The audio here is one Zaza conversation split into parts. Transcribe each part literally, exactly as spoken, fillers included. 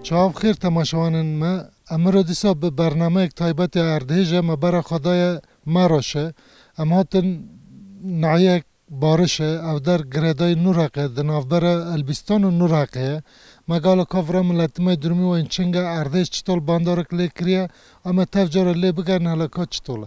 Çawa bi xêr temaşewanên me. Emiro dîsa bi bernameyek taybet ya erdhêje me bera xwe daye Meroşe. Em hatin nahiyek Barişe, ev der girêdayî Nûrheqê, di navbera Elbîstan û Nûrheqê ye. Me galo ka vira miletî me durumî wen çing e, erdhêj çitol bandarik lê kiriye, ame tev cara lê bigerin hela ka çitol e.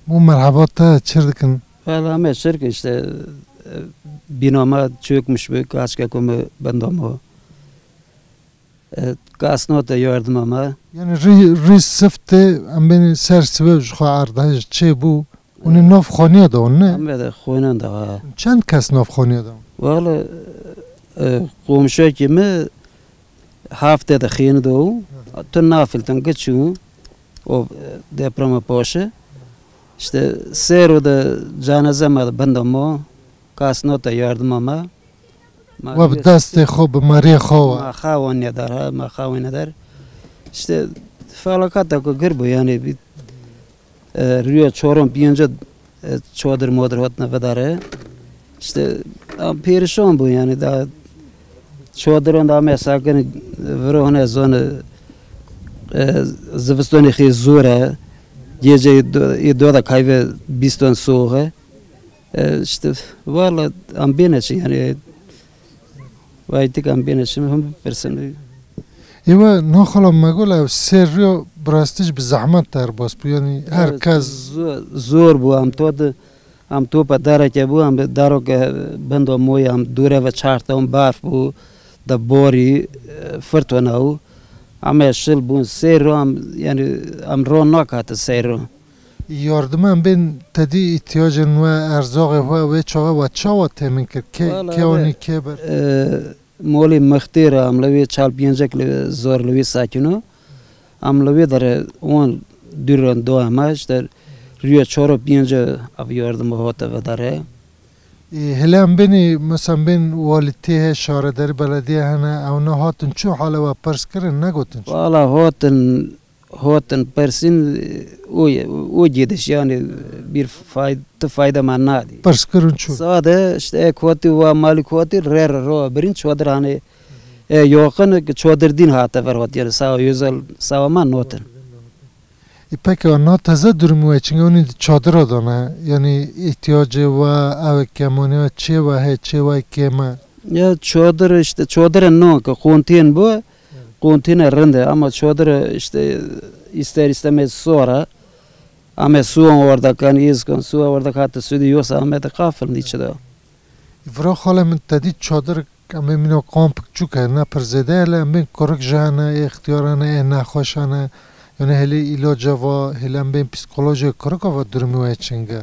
Bû merheba te, çir dikin? Valla me şirk işte, e, bîna ma çökmüş bi, kaçkeko mi bendamo. E, kasno te yardıma ma. Yani rî, rî sift e, em benî ser sibe ji xwe erdhej çê bû. Unî nav xoniya de on ne? Em de xoniyan de ha. Çend kes nav xoniya de on? Valla, e, komşu ki mi hafte de xîni de o. Tu nafiltin geçiyor. O, e, deprema poşe. İşte sero de cenaze ma de bendamo. Kasno te yardıma ma. Ma We bi destê xo, bi meriyê xo we. Ma xawa nêdar, ha, ma xawa nêdar. İşte felaketa ku gir bu yani, bir, e, rüya çoron piyonca, e, çodir modir hotna vedare. İşte, am perişan bu yani, da çodirun da me sakin, viro hone zone, e, zivistoni xi zor e. Gece do, i do da kayve biston soğuk e. E, işte, valla am bêne çi yani. Vay tik am bêne çi, hum persen. Ewa, no xala me gol ev ser rîyo bi rastî jî bi zehmet derbas bû. Yani her kes zor, zor bû am to de, am topa dareke bû, am daroke bendo moy, am dûre ve çarta, am barf bû, da borî, e, fırtına û. Am şil bûn ser ro, am, yani am ro nakate ser ro. Yardiman bên tedî îhtiyacên we, erzaqê we, wê çaxê we çawa temin kir? Kê, Wala kê abi, onî kê bir? E, molî mixtîr am li wê çal pêncek li zor li wê sakîno. Am li wê dere on dûr ron do ama işte rüya çoro pênce av yardim hote vedare. E, hele em bênî, mesela bên walîtî he, şaredarî belediye hene, ew ne hatin çû hale we pirs kirin, negotin çi? Wala hatin Hotin persîn, o, o gidiş yani bir fay-, ti fayda ma nadî. Pirs kirin çû? Sade işte ek hotî wa malik hotî re re ro birin çodir hani, e, yoqin ki çodir din hate ver hot yani sawa özel sawa ma notin. E, peki o na teze durumu ve çinge oni çadira dana yani ihtiyacı va ev kemoni ve çê ve he çê ve keme. Ya çodir işte çodir no ki kontên bu. Kontîne rind e ama çodire işte ister istemez sonra ame suwan orada kan, îz kan, suwa orada hatta sudi yosa ame de qafil nîçe de. Vira xale min tedî çadir ame mîna kampik çûk hene pir zêde hele em bên kurik jî hene, ê ixtiyar hene, ê nexweş hene, yani helê îlaca va, helê em bên psîkolojî kurik va durumî we çinge.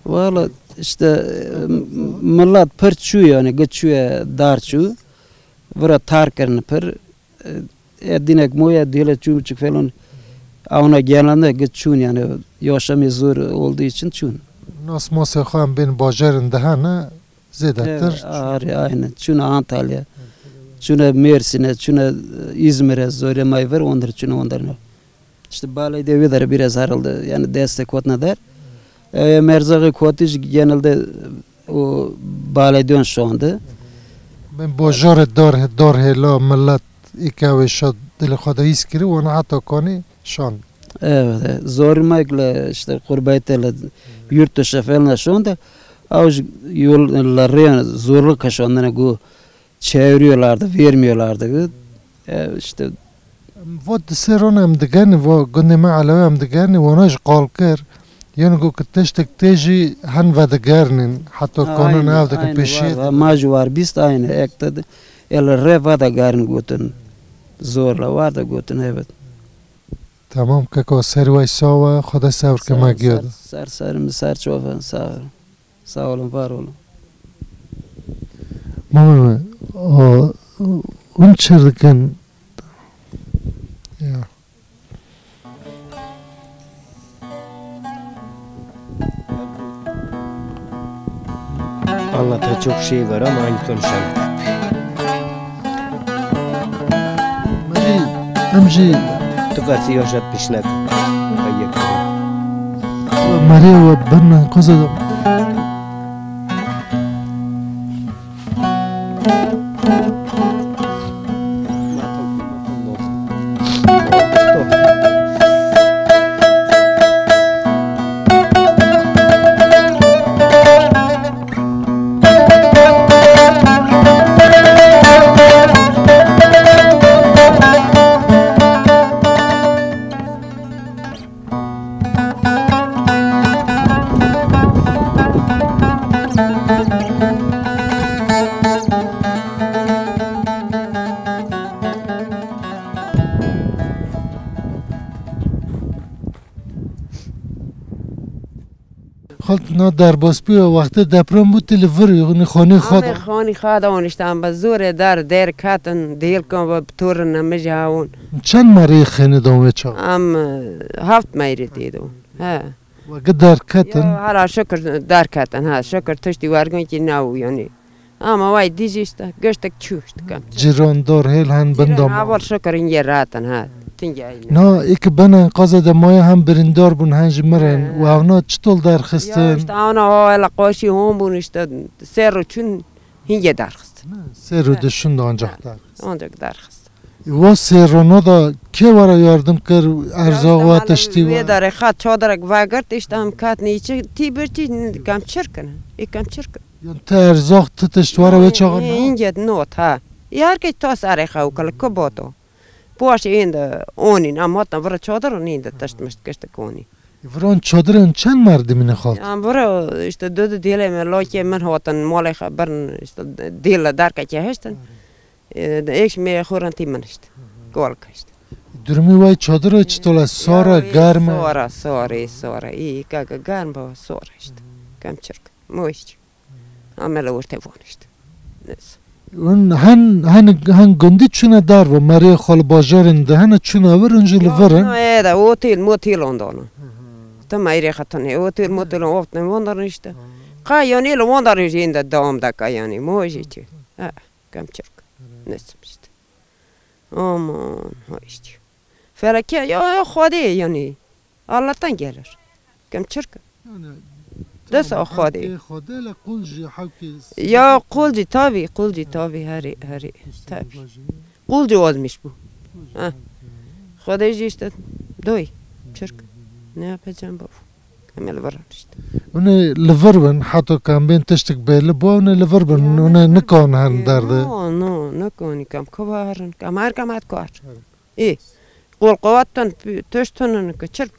Valla işte, e, millet pir çû yani, gi çûye dar çû. Vira tar kirin pir. E, e, dinek moya dile çûn çik felon. Awna genelde git çûn yani yaşamı zor olduğu için çûn. Nasmosê xwe em bên bajarên daha ne zêdetir. Evet, arê, aynen. Çûn Antalya. Çûn Mersin'e, çûn İzmir'e, zore may ver ondır çûn ondır ne. İşte belediye de biraz herhalde yani destek kotna der. E, merzağı kotiş genelde o belediyon şonde. Ben bojore dor, dor hela millet îka ve şo dilê xwe de hîs kiri, wana heta konî şon. Evet, evet. Zor mekle işte kurbaytele yurt dışı falan şonde. Av yol la reyna zorluk kaşondene gu çeviriyorlardı, vermiyorlardı. E, işte. Vo di sê ron em digenî, vo gundê me Elewe em digenî, wana jî qal kir. Yeno go ki tiştek tê jî hen vedigernin, heta Ha, konon aynen, ev dikin aynen, pêşî. Var, var. Ma jî war bîst, aynen. Ek de, de, el re vedegerin gotin. Zorla var da gotin, evet. Tamam keko, serî way sawa, Xuda sebr ke ma giyo de. Ser, ser, ser, ser, ser, çofa, sağ ol. Sağ olun, var olun. Mama mi, o, un çirkin. Ya. Anlatacak çok şey var ama hangisi onu anlatayım? Merî, em jî. Tu qasî yaşat pişnek. Merî we bin qoze de. Xalt na derbasbîya wextê deprem bû, ti li vir yûnî xonî xwe de. Amê xonî xwe de oniştan be zorê dar der ketin, dêlkan ve bi torine mi jî hawon. Çend merî xênî de wê çax? Am, e, heft merî tê de. He. Weke derketin? Ya, hala şikir derketin, ha, şikir tiştî wergin kî new, yanî. Ama way dî jî îşte, giştek çû îşte kam. Cîran dor hêl hen bin dama. Heval şikir îngê rahat in, ha. Tingê ayne. Na, î ki ben enqaza de maye hem birîndar bûn, hen jî mirin. He. Û evna çitol derxistin? Ya, îşte, ana, o, ela qoşî hon bûn, îşte, sê ro çûn, hîngê derxistin. Ne, sê ro de şûn de ancak derxistin. Ancak derxistin. Wa sê rona da kê wara yardim kir, erzaq wa tiştî wa? Wê darê xat çadirek vegirt, îşte em ketnî çi, tî bir çi, kam çirkin, ê kam çirkin. Yan ti erzaq ti tişt wara wê çaxa na? Îngê not ha. Ê her kes ta serê xew kil, ki boto. Paşê ên de onîn, em hatin vira çadir û nîn de tişt mişt kiştik onî. Viran çadirên çend merdimîne xalt? Em vira îşte du du dêlê me, lakê min hatin, malê xwe birin, îşte dêle derkekê hiştin. E, de êk mêye xo rentî min îşte. Hı hı. Gol kişt. Durumî way çadira çitol a? Sar a, germ a? Sar a, sar a, sar a. Î, î, ka, ka germ ba, sar a îşte. Hı. Kam çirk. Moş. Hı. Amele orte von îşte. Neyse. Un hen, hen, hen gundî çûne derve, merê xal bajarên de hene çûne vir, un jî li vir in. Ya, no, e de, otel, motel ondan. Hı hı. Tam ayrı xatan, e, otel, motel, often ondan îşte. Hı. Ka yanî li ondan jî ên de devam da ka yanî, moş çi. Ha. Kam çirk. Nesim îşte. Aman, ha îşte. Felakê ya, ya Xwedê yanî. Allah'tan gelir. Kam çirk. Yanî, dest o Xwedê. Xwedê le qul jî hewkê. Ya qul jî tabî, qul jî tabî, herî, herî. Tabî. Qul jî ozmiş bû. Ha. Xwedê jî îşte doy. Çirk. Ne yapacağım baba? Em ê li vir in îşte. Hûn ê li vir bin, heta kam bên tiştik belli bo, hûn ê li vir bin, hûn ê nikan herin derdê. No, no, nikanî kam, ku va herin, kam her kam het kar. Ê, qol qewat tun, tişt tun, ki çirk.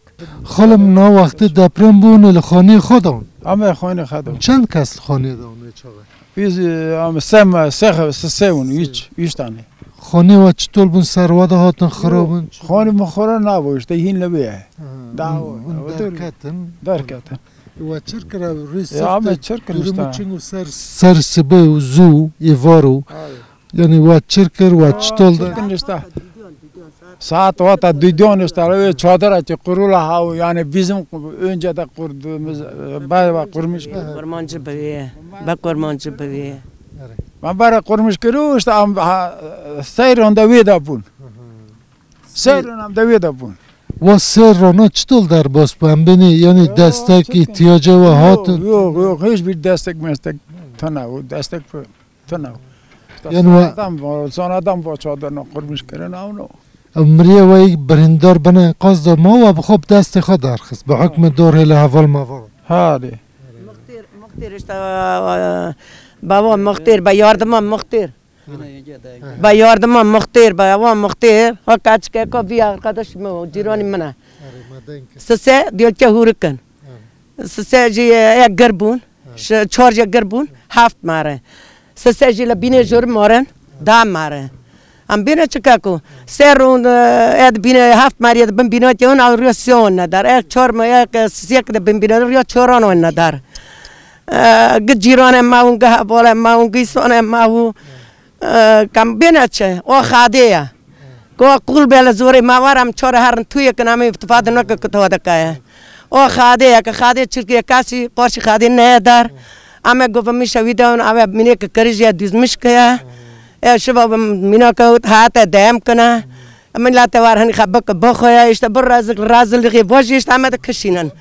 Xalim, na wextê deprem bû, hûn ê li xanî xwe de win? Em ê xanî xwe de win. Çend kes li xanî de win wê çaxê? Biz, e, em se, se, se, se win, üç, üç tane. Xanî wa çitol bûn, ser wa de hatin xirab bûn? Xanî mi xirab nabû, îşte hîn li vê. Ha, dawa, hûn, hûn derketin. Derketin. Wa çirkir rê. Ya, ser me çirkir durumu işte. Çing û ser, ser sibe û zû, êvar û. Hayır. Yanî wa çirkir, wa çitol de. Çirkin işte. Saat wata duydiyon işte, öyle çadıra ki kurula ha, yani bizim önce de kurduğumuz, e, bayağı kurmuş. Kurmancı bivê, be kurmancı bivê. Ben bara kurmuş kuru işte, am, ha, seyron de vê de bun. Seyron am de vê de bun. Wa seyron çitol derbas bû, em bênî, yanî destek, îhtiyacê wa hatin? Yok, yok, yok, hiçbir destek mestek. Tana o destek bu. Tuna. Yanî wa- Sonradan, sonradan va çadana kurmuş kirin, avno. Ew miriyê we yê birîndar bine enqaz de ma, wa bi xwe bi destê xwe derxist. Bi hukmê dor hêle heval meval. Harî. Muxtêr, muxtêr işte, e, baba muxtêr, be yardima muxtêr. Be yardima muxtêr, be ewa muxtêr. Ha, kaçkeko bir arkadaş mı, o, cîranî min e. Sise, diyolke hurikin. Sise jî, e, gir bûn. Ş-, çar jî gir bûn, heft mare. Sise jî li bînê jor marin, da mare. Em bîne çika ku? Ser rûn, e, ed bîne heft mariyê de bin bîne ke hûn, ew riyo sê on nedar. Ek çar ma, ek, e, sisiyek de bin bîne riyo çoran on nedar. E, gi cîranê ma wûn, gi hevalê ma wûn, gi îsonê ma wû. E, kam bêne çi? O xadê ya. Go qul bele zorê ma war, em çare herin tuyê kin, em îftifade neke ki to de kaya. O xadê ya ki xadê çirkê kasî, qorşî xadê neye dar. Ame govimîşe wî dewn, ave mînê ki kirîjîye duzmiş keye. E, şiva mîna ke hate deyem kine. Milete war hani xebik bixoya, işte bu razı, razılığı vojî işte ame de kişînin.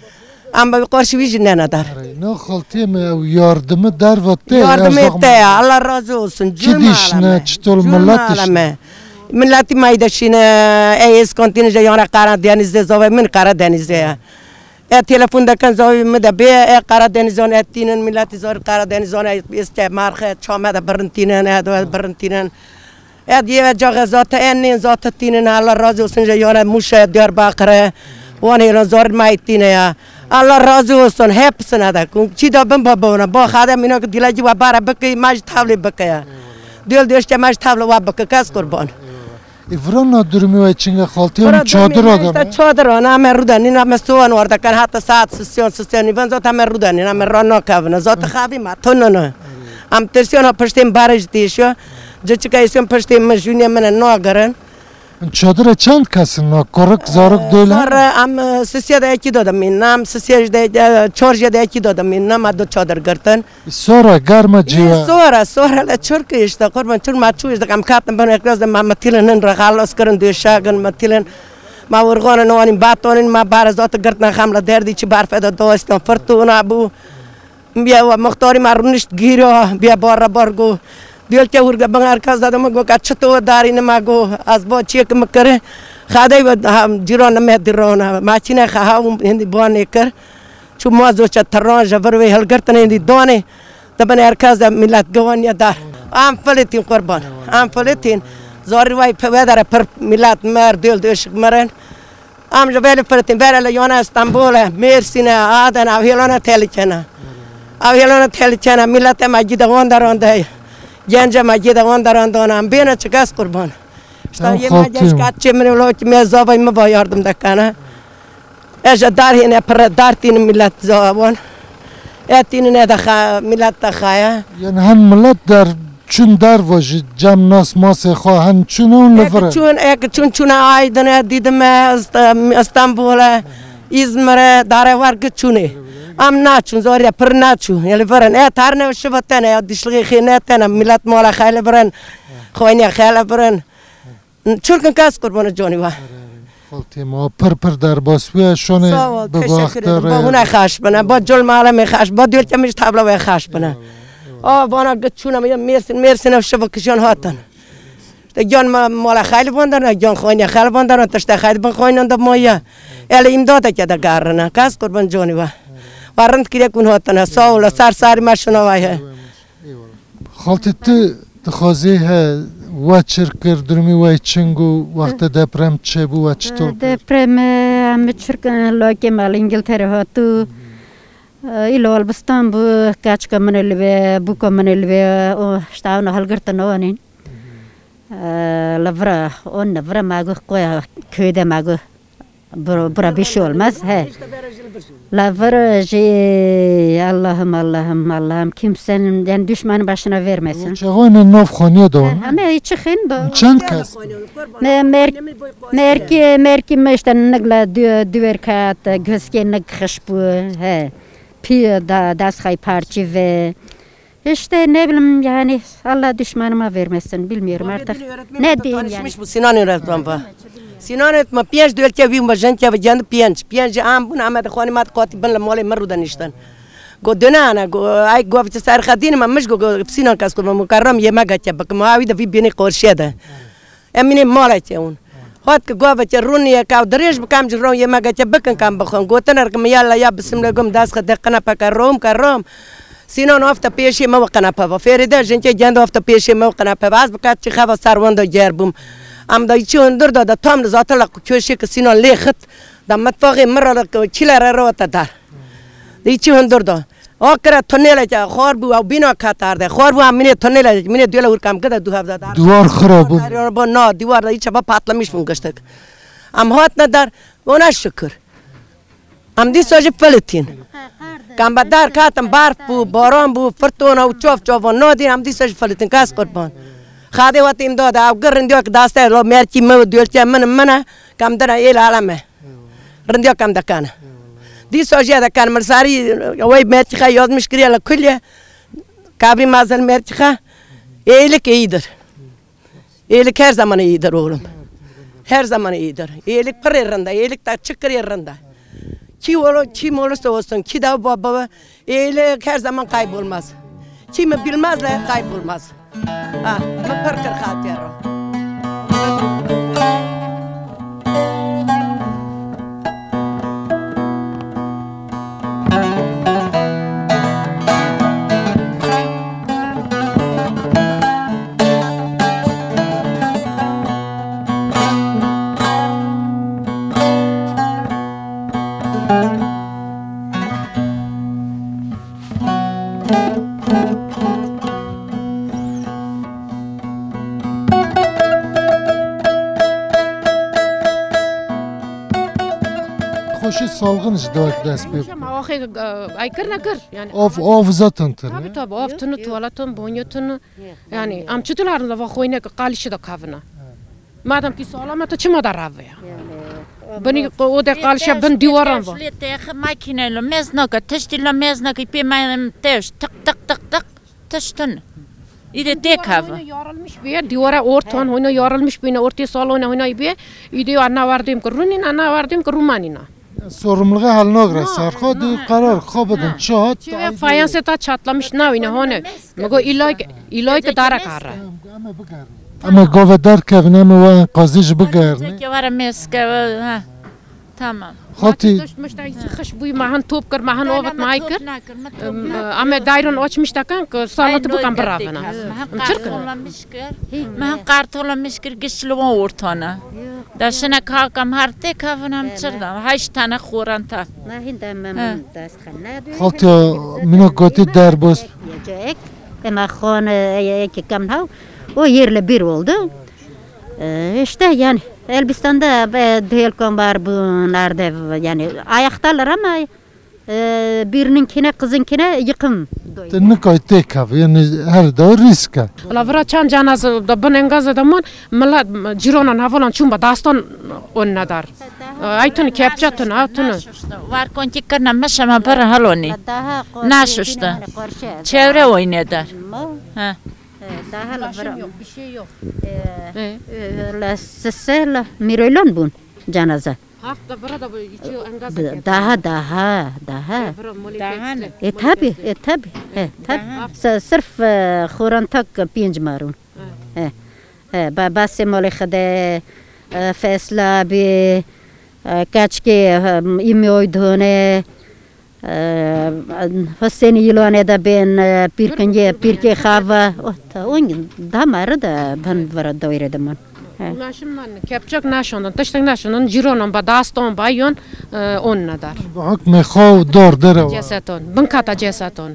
Ama qorşî wî jî nena dar. Erê, no xaltîye mi ew yardimi derva tê, Yardımı erzaq te mi ya, Allah razı olsun. Çi Cuma dişine, aleme. Çitol Cuma millet aleme. Milletî ma de şîne, e, êskon tîne je yana Karadeniz'de, zovê min Karadeniz'de ya. E, telefon de ken zovê mi de bê, e, Karadenizon e tînin, milletî zor Karadenizon e, işte marxe, çame de birintînin, e, do birintînin. E, diye ve caxe zate, en nên zate tînin, Allah razı olsun, je yana Muşa, Diyarbakır'e, wan hêlan zor ma tîne ya. Allah razı olsun, hepsine de. Çi da bin babona, ba xade mîna ki dilacî wa bara bikey, ma jî tavlê bikeye. Döl döşte ma jî tavle wa bike, kes kurban. E, vira na durumî wa çinge xaltî, em çadir adame. Çadir ana, ame rudanîn, ame sowan orada kan, hatta saat sisyon, sisyon, ben zaten ame rudanîn, ame ra nakavine, zaten xavî ma, tonunu. Am tirsyon ha piştên barij dîşo, cicika îsyon piştên mi, jûnye mine nagirin. Çadire çend kesin na? Korik, zarik, döle? Sar am, e, sisiye de ekî do de mîn, am sisiye de, e, çorje de ekî do de mîn, ama do çadir girtin. Sora, germa cî ya. Sora, sora le çurki işte, kurban çur ma çu işte, kam katin ben ekraz de ma metilin ra xalas kirin, döşagin metilin. Ma urgana no anin batonin, ma bara zat girtin, xamla derdî çi barfe de dostan, fırtına bu. Bîya wa muxtarî ma rûnişt gîra, bîya barra bar go. Diyol ke hurge bin erkaz dade mi go ka çito darîne ma go. Az bo çiyek mi kere. Xadey ve ha cîran me dirona. Ma çine xa ha hindî banê kir. Çu ma zoça teran je vir ve hilgirtin hindî danê. De bin erkaz de millet gewaniye dar. Am filetin kurban. Am filetin. Zari vay pe vedere pir millet mer dil döşük meren. Am ji belê firtin, verele yona Îstanbul'e, Mêrsîne, Adana, ev hêlana telikena. Ev hêlana telikena, milete ma gide wanda randey. Gence ma gide wanda randona. Am bêne çi kes kurban. İşte yema genç katçê min, lo ki me zavay mi va yardım dekana. Eje dar hêne pire, dar tînin millet zawan. Etînin ede xa, millet de xaya. Yani hem millet der Çun derva jî cem nas masê xo hen çun ewn li vir e. Çun, ek çun çuna Aydin'e, Didim'e, İst-, İstanbul'e, İzmir'e, dare var ki çunê. Am naçun, zor ya, pir naçun. Eli virin. E, tarne şiva tene ya, dişliği xine tene, millet mala xayli virin. Xoyne xayli virin. Çurkin kas kurbanı coni var. Xaltê ma pir pir derbas bûye, şonê. Sağ ol, teşekkür ederim. Ba huna xaş bina, ba col maleme xaş, ba dölke mij tabla ve xaş bina. A, vana git çuna mi Mersin, Mersin ev şiva kijan hatan. İşte can ma mala xayli vandana, can xoyne xayli vandana, tişte xayli bin xoynan da moya. Ele imdada ke da garrına, kas kurban coni va. Va rind kire kun hatana, sağ ol, sar sari ma şuna vay he. Xaltê ti dixwazê he we çir kir, durumî we çing û wextê deprem çêbû we çitur kir? Deprem, e, em çir kir, lokê me li Îngiltere hatû. E, îlo Elbistan bû, keçika min li vê, bûka min li vê, o, işte, ona hilgirtin onîn. E, li vira, on li vira ma gu qoya köyde ma gu. Bura, bura bir şey olmaz. He. La vira jî Allah'ım, Allah'ım, Allah'ım, kimsenin, yani düşmanın başına vermesin. Çaxoyne nav xaniye de. Heme içi xin do. Çend kes? Me, mer, merki, merki me işte nigla dü-, düver kat, gözke nig xişbu, he. Pi da, das xay parçi ve. İşte ne bileyim yani, Allah düşmanıma vermesin, bilmiyorum artık. Ne diyeyim yani. Tanışmış bu Sinan öğretmen var. Sinan öğretmen piyaş diyor ki evim var, jen ki kendi piyaş. Piyaş am bun ama de xoni mat koti bin le mole meru da nişten. Go döne ana, go ay go biçe ser xadin ma miş go, go Sinan kas ko mukarram yemek açe bak ma avi de vi beni qorşe de. Emine mala çewun. Hat ki gova çe runiye ka dirêj bikam ci ron yemege çe bikin kam bixon. Gotin er ki mi yalla ya bisimle gum das xi de qina peka rom ka rom. Sinan afta pêşê mi qina peva. Feride jinçe gend afta pêşê mi qina peva. Az bikat çi xeva serwanda ger bum. Am da içi hundur da da tam da zaten la köşe ki Sinan lê xit. Da mitfaxê mi ra çile re rota dar. Da içi hundur da. O kira tunele ke xor bu, ew bîna katar de. Xor bu, am mine tunele, mine döle urkam gida du hevza dar. Duvar xira bun. Bu na, duvar da içe ba patlamış bun gıştık. Am hat ne dar, ona şükür. Am di soji filitin. Kam be dar katin, barf bû, baran bû, firtona û çof çof o. No dîn em dîsa jî filitin, kes qurban. Xadê wet îmdad e, ew gir rindiya ki daste lo merkî mi, diyolçe min, min e, kam dina êl alem e. Rindiya kam dekane. Dîsa jî dekane. Min sarî wey merkî xe yazmiş kiriye la kulye. Kabrî mazel merkî xe. Êlik iyidir. Iyilik her zaman iyidir oğlum. Her zaman iyidir. İyilik pırı rında, iyilik de çıkır rında. Kim olur, kim olursa olsun, ki de baba, iyilik her zaman kaybolmaz. Kimi bilmezler, kaybolmaz. Ha, pır kır hatırı. Xoşî salxin ji dawek dest pê. Hemşe ma waxê, e, ay kir ne kir. Yani of, of zaten tine. Tabii, tabii, of tine, tuvalet tine, banyo tine. Yani am çitur harin da va xoyne ki qalişi da kavina. Madem ki salame, to çima da rave ya? Bini o de qalişe bin diwaran va. Lê texe makine lo mez naka, tiştî lo mez naka, pê ma teş, tık tık tık tık. Tiştin. Îdê têk heve. Hoyna yarılmış bîye, dîwara ortan hoyna yarılmış bîne, ortê salonê hoyna bîye. Îdê ana werdêm ki runîna, ana werdêm ki rumanîna. Sorumluluğu hal nagre, serxo di karar xo bidin, çat. Çive fayanse ta çatlamış nawîne hone. Mi go îlay, îlay ki dara kare. Eme gove derkevin, eme we enkazî jî bigerne. Zeke were meske, ha. Tamam. Xotî. Tişt mişta xişk bûy, ma hin top kir, ma hin ovit ma kir. Ame dayron açmiş takan ki salati bikan biravena. Ma hin qartola mişkir. Ma hin qartola mişkir, gişli wan ortana. Da şina kakam her têk hevin hem çir da. Heşt tane xoranta. Ma hin de memnun dest xene. Xotî, mino gotî derbos. Yiyecek. Ema xon, e, e, ki kam hav. O yerle bir oldu. E, işte yani Elbistan'da, e, dêlkan var bu nerede yani ayaktalar ama, e, birininkine, kızınkine yıkım. Ti nikay têk hevî, yani her daw risk e. La vira çand cenaze da bin engaze da mon, millet, cîronan hevalan çûn ba dastan on nedar. Ay tun kepçe tun, ha tun. War kon ki kirna meşe ma bir haloni. Naşuşta. Çevre oynedar. Ha. Daha la vira. Yok, bir şey yok. La sise la miroylon bun cenaze. Hafta vira da bu içi engaze. Daha, daha, daha. Daha ne? E tabi, e tabi. He, tabi. Sırf, e, xorantak pênc marun. He. He, ba, basê molê xide, e, fesla bi, e, kaçke, e, imi oydone, E, Husênî Yîlane de bên, e, pîrkingê, pîrkê xava. O, ta, on damari de bin vira dewre de mon. He. Ulaşımdan kepçek naşondan, tiştek naşondan, cîronan ba, daston ba, yon, e, on nedar. Hukmê xo dor dere wa. Ceseton, bin kata ceseton.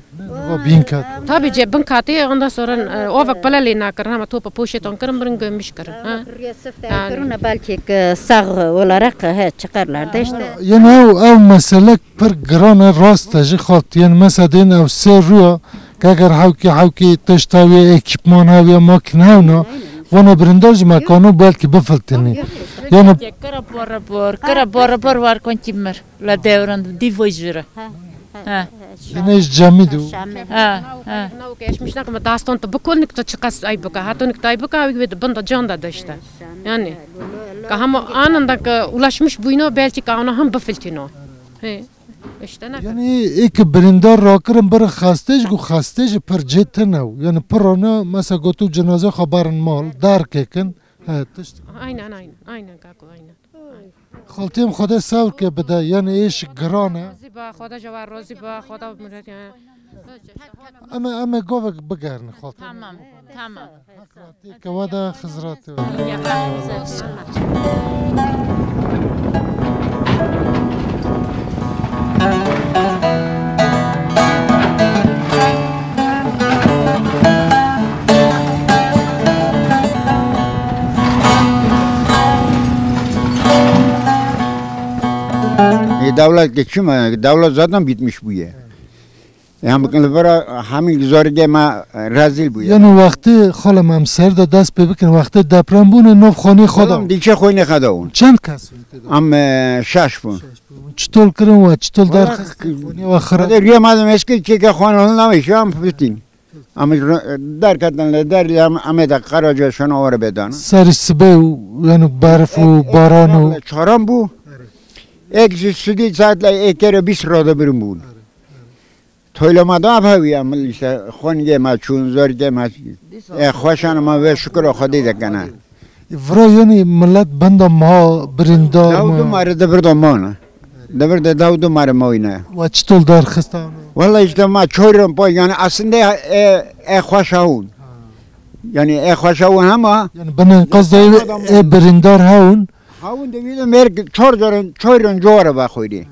O bin kat. Tabii ce, bin katı, ondan sonra, e, ovak pele lê nakirin, ama topa poşeton kirin, birin gömmüş kirin. Ha? Belki sağ olarak, he, çıkarlar da işte. Yine ev, ev mesele Pir giran e, rast e jî xalt. Yên mesela dên ew sê rû ya, ke eger hewkî hewkî tişta wê, ekîpman hewya, makîne hewna, vana birîndar jî ma kano belkî bifiltinî. Yanî kira bora bor, kira bora bor war kon kî mir. La dewran dî vojira. Ha. Yine jî cemî dû. Ha, ha. Geçmiş nakama dastan tu bikolnik tu çiqas ay bika. Hatonik tu ay bika, ew wê bin da can da deşte. Yani. Ka hema anında ki ulaşmış buyno belki ka ona hem bifiltino. He. İşte ne. Yanî ê ki birîndar rakirin birin xestê jî, ku xestê jî pir cê tine û. Yanî pirane, mesela gotu cenaze xwe berin mal, derkekin. He, tişt. Aynen, aynen, aynen kako, aynen. Xaltiyê mi Xwedê sewr ke bide, yanî êş giran e. Razî ba, Xweda ji we razî ba, Xweda miret ya. Eme, eme govek bigerin xaltiyê mi. Tamam, tamam. Têke we de xizra tê. E, dewlet ke çima? Dewlet zaten bitmiş bûye. Em li vira hemî zorgê ma rezîl bûye. Yanî wextê xalim em ser de dest pê bikin, wextê deprem bûne nov xanê xwe de. Oğlum, dîçe xwe nêxedawn. Çend kes? Am, e, şeş bûn. Çitol kirin we, çitol derxistin? Xanê we xirab. Hadi rüyamadım eski keke xwan onunla ve şu an bütün. Ama derkatan le der, ama ameda Karaca şuna ora bedana. Serî sibê û, yanî berf û baran û. Çaran bu. Ek sudî saatle ekere bis rada birim bûn. Toylama da hewî ya mil işte xongê ma çûn, zorgê ma, e, xweşan ma ve şukir o Xwedê de kena. Vira yanî millet benda ma birîndar ma. Dawdu ma rê de birda ma ne. De bir de dawdu ma rê ma wîne. Wa çitol derxista? Vallahi işte ma çoyron pa yanî aslında e, e xweşa hûn. Yanî e xweşa hûn ama. Yanî bina qaz da e birîndar hewin. Hawun de vîde mer çor corin, çoyron cora va xoyri.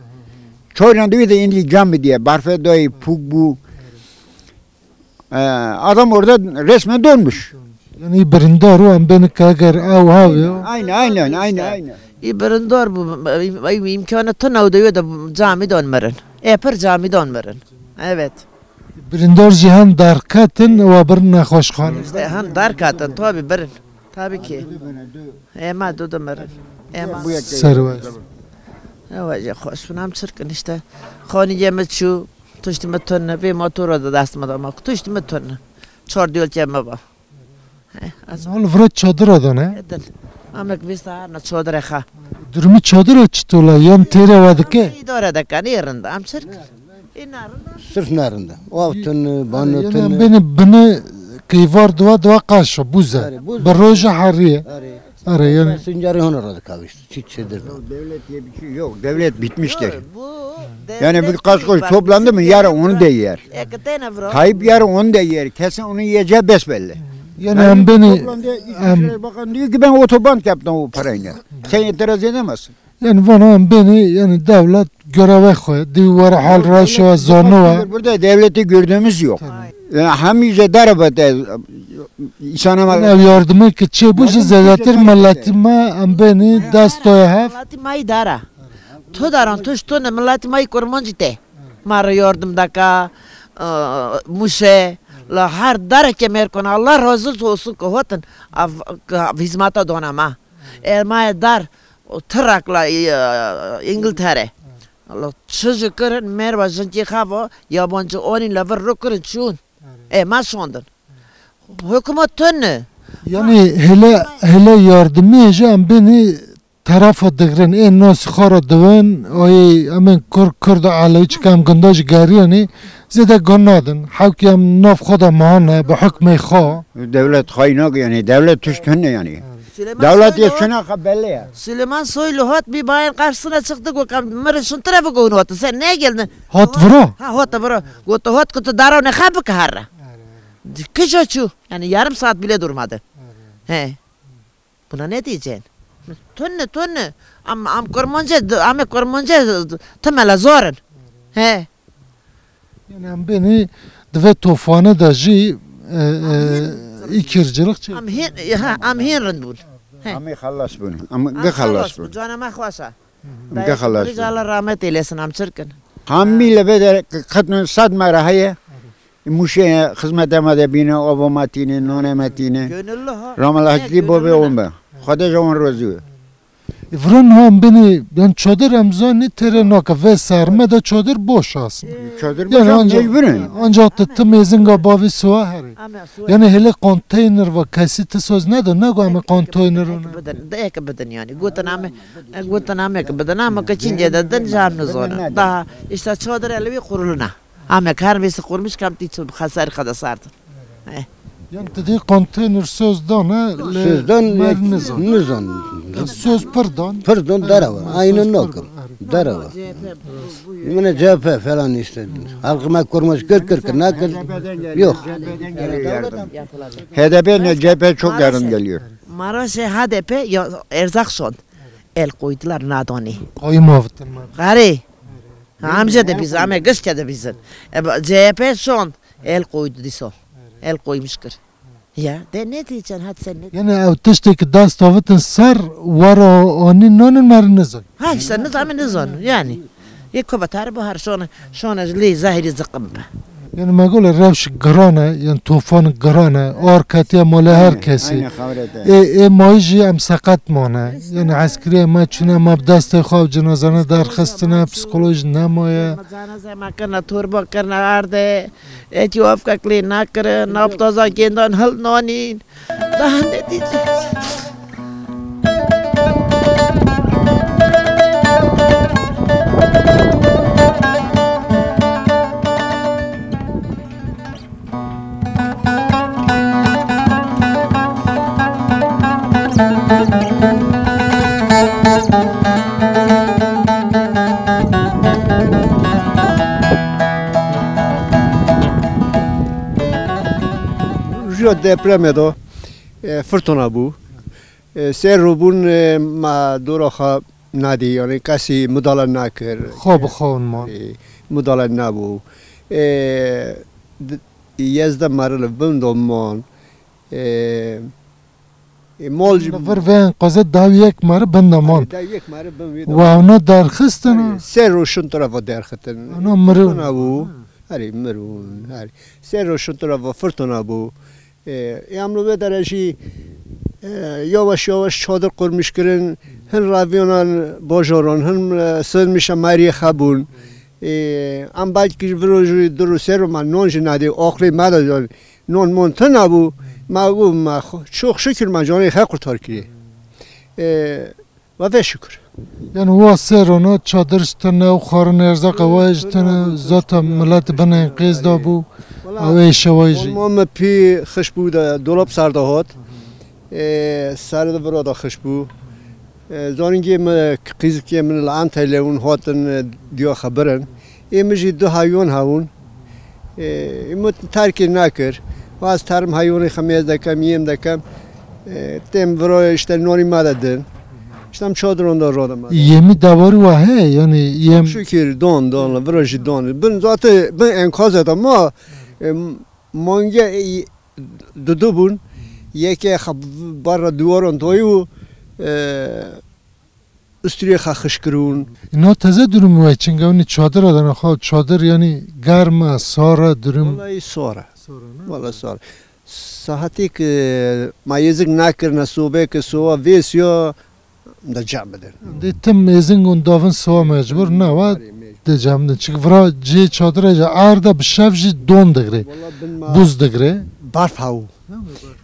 Çoyron de vîde indi cam diye, barfe doy puk bu. E, adam orada resmen donmuş. Yanî birîndar o, em beni kager ew hav ya. Aynen, aynen, aynen, aynen. Î birindor bû, îmkanı tune û de wê de camî don mirin. E, pir camî don mirin. Evet. Birindor jî hem derketin wa birin nexweşxane. İşte hem derketin, tabi birin. Tabii ki. Ema dudu mirin. Ema. Serwest. Ewa jî xweş bin, em çirkin işte. Xanî yeme çû, tuştî mi tune, vê motora da dest mi da ma, tuştî mi tune. Çor diyol ke mi va. He, az- Hol vira çadira da ne? Edin. Amek vista na çadire xa. Durumî çadira çitola, yan têre wa dike? İdare de kan, iyi rind, am çirk. Sırf narinde. O tun, banu tun. Beni bini keyvar dua dua kaşo buze. Arı, buze. Bir roja hariye. Arı. Arı yani. Süngeri hona radı kavuştu. Çiçedir. Devlet diye bir şey yok. Devlet bitmiştir. Yani bir kaç kuruş toplandı mı yarın onu da yer. Tayyip yarın onu da yer. Kesin onun yiyeceği besbelli. Yani hem beni toplandı, İçişleri Bakanı diyor ki ben otoban yaptım o parayla. Sen itiraz edemezsin. Yani vana em beni yani devlet göreve xwe, di were hal ra şewa zano wa. Burada devleti gördüğümüz yok. Yani hem iyice darbe de insana mal. Ev yardımı ki çe bu ji zedatir milletî ma em beni dest toya hev. Milletî ma î dara. Tu daran, tu ştone milletî ma î kurmancî te. Ma ra yardım daka, e, muşe, la her dara ke mer kona. Allah razı olsun ki hotin, av, hizmeta dona ma. E, ma dar, O Trak la, e, İngiltere. Allah çiji kirin, merva jinkî xavo, yabancı onin la vir ro kirin çûn. E, ma şondin. Hukuma tun ne. Yani hele, hele yardımı jî em beni tarafa digrin, ê nas xara diwin, ay emin Kur, Kurd, Alewi çika em gunda jî geriyeni, zêde gun nadin. Hewkî em nav xwe de mahane, bi hukmê xwe. Devlet xaynak yani, devlet tuşt hene yani. Devlet ya şuna belli ya. Süleyman Soylu hat bir bayan karşısına çıktı, goka mırı şun tarafı goğun hat. Sen ne geldin? Hat vura? Ha, hat vura. Gotu hat kutu dara ne ha bıkı harra. Kıca çu. Yani yarım saat bile durmadı. He. Buna ne diyeceksin? Tunne, tunne. Am, am kurmanca, ame kurmanca temele zorin. He. Yani em beni dive tofane da jî, e, e, îkircilik çê. Am hin, ha, am hin rind bûn. He. Amê xelas bûn. Am gi xelas bûn. Cana me xweş a. Am gi xelas bûn. Allah rahmet eylesin, am çirkin. Hamî le bede qetno sad mera heye. Muşê xizmete ma de bîne, ava ma tîne, nonê ma tîne. Gönüllü ha. Ramal Hacî bobê on be. Xwedê ji wan rozî be. Vran han binî, yan çadir em zanî tere nake ve serme de çadir boş aslında. Çadir boş, mecbur in. Ancak te ti mêzinga bavî suwa herî. Yani hele konteyner ve kesî ti soz ne de, ne go ame konteyner ona. De ek bidin yani. Gotin ame, gotin ame ek bidin ama kaçıncı de din can ne zona. Daha işte çadir elvi kuruluna. Ame kar vesi kurmuş kam ti çu xasar kada sardı. Yan ti dî konteyner söz dana, söz dan, mer nizan. Nizan. Söz pir dan. Pir dan, dara wa. Aynı nokim. Dara wa. Mine C H P falan işte. Halkıma kurmuş kır kır kır nakır. Yok. H D P ne C H P çok yardım geliyor. Maraşê H D P ya erzak şond. El koydular nadoni. Koyum avutun. Gari. Amca da biz, ame gışke de bizim. E, C H P şond. El koydu diso. El koymuş kır. Ya, de ne diyeceksin, hadi sen ne? Yani ev tiştê ki dest avitin ser, wara ani nanin mer nizan. Ha işte, nizam nizam yani. Ye kovatar bu har şona, şona li zahiri zıkkım be. Yanî me gole rewş giran e, yanî tufan giran e, ar ketiye mala her kesî. Aynen, aynen, xebre de. Ê, ê ma jî em seqet mane. Yanî eskerîye me çûne, me bi destê xwe ew cinazane derxistine, psîkolojî nemaye. Cenaze me kirine, torba kirine erde. Ê kî wafkek lê nekirin, nabtaza gêndan hil nanîn. Daha ne diyeceğiz? Rîya depremê de, e, firtona bû. E, sê ro bûn, e, ma dora xwe nadî, yanî kesî mudala nakir. Xwe bi xwe man. E, mudala nabû. E, d-, yezdeh merî li bin de man. E, e, mol jî. Li vir vê enqaza dawî yek merî bin de man. Dawî yek merî bin wê de. Wa hewna derxistin? Erê, sê ro şin tira va derxitin. Ana mirûn. Firtona bû. Erê, mirûn. Erê. Sê ro şin tira va firtona bû. E, e, em li wê dere jî, e, yavaş yavaş çadir qurmîş kirin, hin ravîyanan bajaran, hin, e, sığınmış meriyê xwe bûn. E, em belkî viro jî di ro sê ro ma non jî nadî, aqilê me de non mon tuna bû. Ma got, ma xo-, çok şükür ma canê xwe qurtar kiriye. E, Ve ve şükür. Yanî wa sê rona çadir jî tine û xwarin erzaqê wa jî tine, zaten milet bin enqêz da bû. Wela, ew ê şewayî jî. Ma mi pî xiş bû de dolap ser de hat. E, serê de vira de xiş bû. E, zanîngê mi, qîzikê min li Antalya ûn hatin, e, diya xebirin. Ê mi jî du heywan hewin. E, ê mi terkê nekir. Wa ez terim heywanê xemiyez dekem, yêm dekem. E, têm viro işte nonî ma de din. İşte em çadiran de roda ma de. Yemî dewarî wa heye, yanî yem. Şükür don, don, viro jî don. Bin zaten bin enkazê de ma, e, mange, e, dudu bûn. Yekê xwe barra duwaran doyî û, e, usturê xwe xiş kirûn. Îna teze durum we, çinga winî çadira dana xwe, çadir yanî germ e, sar e durum? Wallahî sar e. Sar e, ne? Wallahî sar e. Saetêk ma yêzik nakirine sobê ke sowa vêsîya de cem bidin. Dê tim êzing û davin sowa mecbur ne wa de cem bidin. Çik vira cê çadira jî erd e, bi şev jî don digre. Wallahî bin ma buz digre. Berf hew.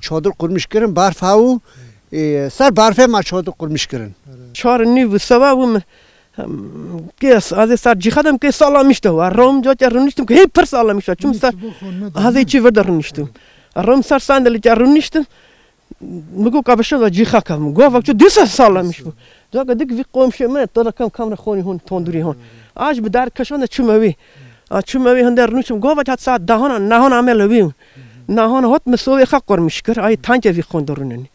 Çadir qurmiş kirin, berf hew. E, ser berfê ma çadir qurmiş kirin. Çar nîv û sewa bû mi, em, kes, azê ser cîxa dem ke salamiş de wa. Rom ca ke runiştim ke hê pir salamiş wa. Çim ser azê çi vir de runiştim. Rom ser sandalî ke runiştim. Mi go ka bişim da cîxa kam. Go vak çu dîsa salamiş bû. Ca ke dik vî komşê mi, to da kam kam ra xonî hon, tondurî hon. Aj bi dar keşan de çim ewî. A çim ewî hende runiştim. Go vak hat saat dahana, nahana ame lewî. Nahana hot mi sovê xa qurmiş kir. Ay tanke vî xon de runenî.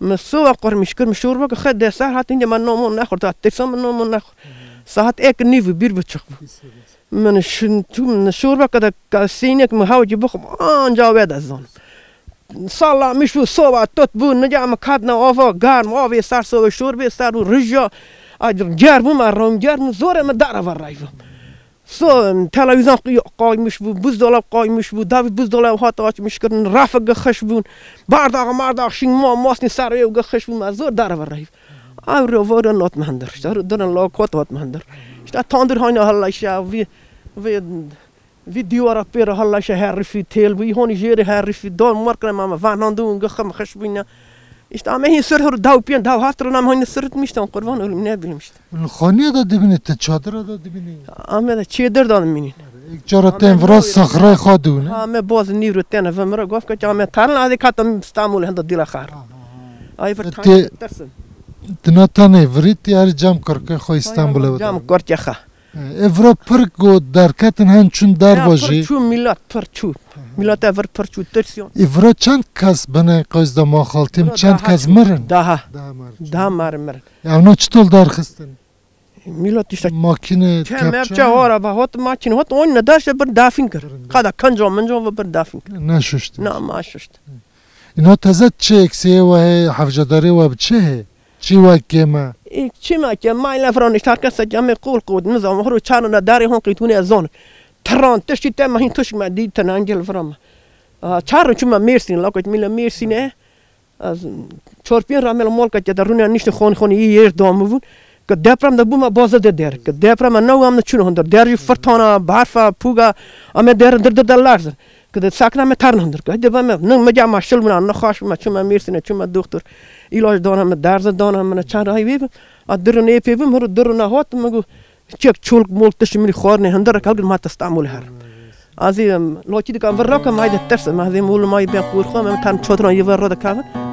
Mi sowa qurmiş kir, mi şorba ke xe deser hat, ince ma nomo nexwir, ta tirsa mi nomo nexwir. Saat ek nîv bî, bir buçuk bî. Min şin tu, min şorba ke de ka sînek mi hawcî bixwim, anca we de zon. Salamiş bû, sowa tot bû, nica mi kadna ava, garm, avê ser sowa, şorbê ser û rija, a ger bû, ma rom ger bû, zorê mi dara va rayva. So, televîzyon qi-, qaymış bû, buzdolab qaymış bû, davî buzdolab hat açmış kirin, rafik xiş bûn, bardax mardax şîn ma masnî ser êw xiş bû, ma zor dara va rayv. Ew ro vore not mi hindir, işte, ro dina la kot hat mi hindir. İşte tandir hayna halla işte, vî, vî, vî dîwara pêra halla işte herifî, têl bû, î honî jêrê herifî, don mor kire ma, ma vanandûn gixim xiş bûne. İşte ame hîn sir hur daw pîyen, daw hat ro nam hayna siritmiş tan, qurban olim, ne bileyim işte. Xaniye de dibînî, ti çadira de dibînî? Ame de çêdir de mînîn. Ek cara ten vira sixrê xwe dûne. Ame boz nîvro tene vimira, gof ke ame tarin adê katam İstanbul henda dila xar. Ay vir te-, tersin. Dina tenê virî ti her cam kurkê xwe İstanbul'e. Cam kurkê xwe. E, vira pirk go derketin hen çun derva jî. Çu milat pir çu. Milata vir pir çu tirsiyon. E, vira çend kes bine qeyz de ma xaltîm, çend kes mirin? Daha. Daha mirin. Daha mirin. Ya, no çitol derxistin? Millet işte makine, kepçe, araba hot, makine hot, on ne daşe bir dafin kir. Kada kanca manca ve bir dafin kir. Ne şuştu. Na ma şuştu. Îna teze çi eksiyê we hê, hevcedarê we bi çi hê? Çi we kême? E, çi me ke, ma ile fran işte herkes ke me kul kul, nizam, huru çarına dari hon qitune zon. Tiran, tiştî te ma hîn tişk ma dî, tena engel vira ma. A, çar çûma Mêrsîn, lako mîle Mêrsîne. Ez çorpîn ra mel molka ke de rûnê niştin xon xon î yer damivûn. Ke deprem de bûma baze de der. Ke deprem ne wam ne çûn hundir. Der jî firtana, barfa, pûga, ame der dir dir de lerzin. Ke de sakna me tarn hundir. Ke de me, ne me ca ma şil bûna, ne xaş bûma, çûma Mêrsîne, çûma doktor. Îlac dana me, derze dana me, çar ay vê bi. A dir ne pê bi, mi ru dir ne hat, mi gu, çek çolk molk tişt mi rî xwarnê, hundir kal ma te Stenbolî her. Azî, em, lokî dikan vir raka ma de ters, ma zê mol ma ben qurxo, me tan çotran yê vir ro de kavin.